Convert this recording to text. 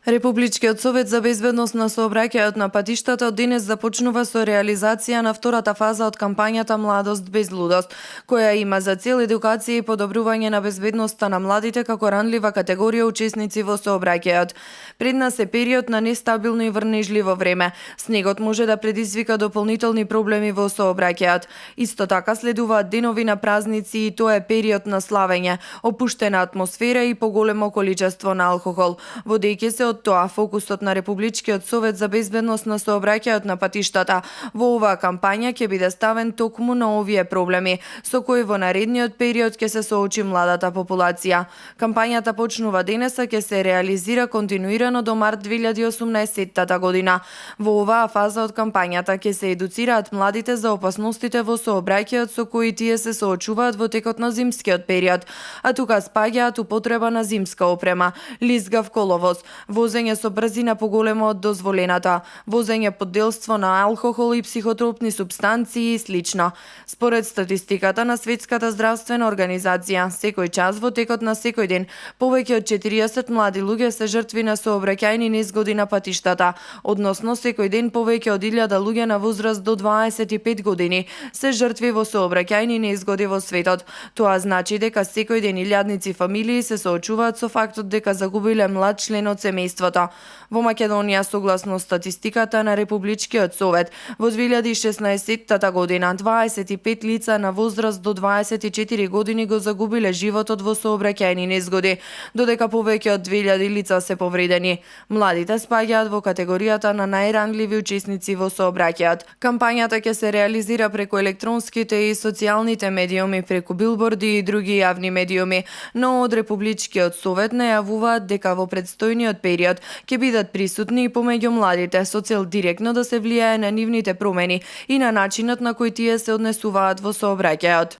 Републичкиот совет за безбедност на сообраќајот на патиштата од денес започнува со реализација на втората фаза од кампањата Младост без лудост, која има за цел едукација и подобрување на безбедноста на младите како ранлива категорија учесници во сообраќајот. Пред нас е период на нестабилно и врнежливо време. Снегот може да предизвика дополнителни проблеми во сообраќајот. Исто така следуваат денови на празници и тоа е период на славење, опуштена атмосфера и поголемо количество на алкохол. Водејќи се од тоа, фокусот на Републичкиот совет за безбедност на сообраќајот на патиштата во оваа кампања ќе биде ставен токму на овие проблеми, со кои во наредниот период ќе се соочи младата популација. Кампањата почнува денес, а ќе се реализира континуирано до март 2018 година. Во оваа фаза од кампањата ќе се едуцираат младите за опасностите во сообраќајот со кои тие се соочуваат во текот на зимскиот период, а тука спаѓаат употреба на зимска опрема, лизгав коловоз, возење со брзина поголема од дозволената, возење под делство на алкохол и психотропни супстанции и слично. Според статистиката на Светската здравствена организација, секој час во текот на секој ден повеќе од 40 млади луѓе се жртви на сообраќајни незгоди на патиштата, односно секој ден повеќе од 1000 луѓе на возраст до 25 години се жртви во сообраќајни незгоди во светот. Тоа значи дека секој ден илјадници фамилии се соочуваат со фактот дека загубиле млад член од семејството. Во Македонија, согласно статистиката на Републичкиот совет, во 2016 година 25 лица на возраст до 24 години го загубиле животот во сообраќајни незгоди, додека повеќе од 2000 лица се повредени. Младите спаѓаат во категоријата на најранливи учесници во сообраќајот. Кампањата ќе се реализира преку електронските и социјалните медиуми, преку билборди и други јавни медиуми, но од Републичкиот совет најавуваат дека во предстојниот период ќе бидат присутни и помеѓу младите со цел директно да се влијае на нивните промени и на начинот на кој тие се однесуваат во сообраќајот.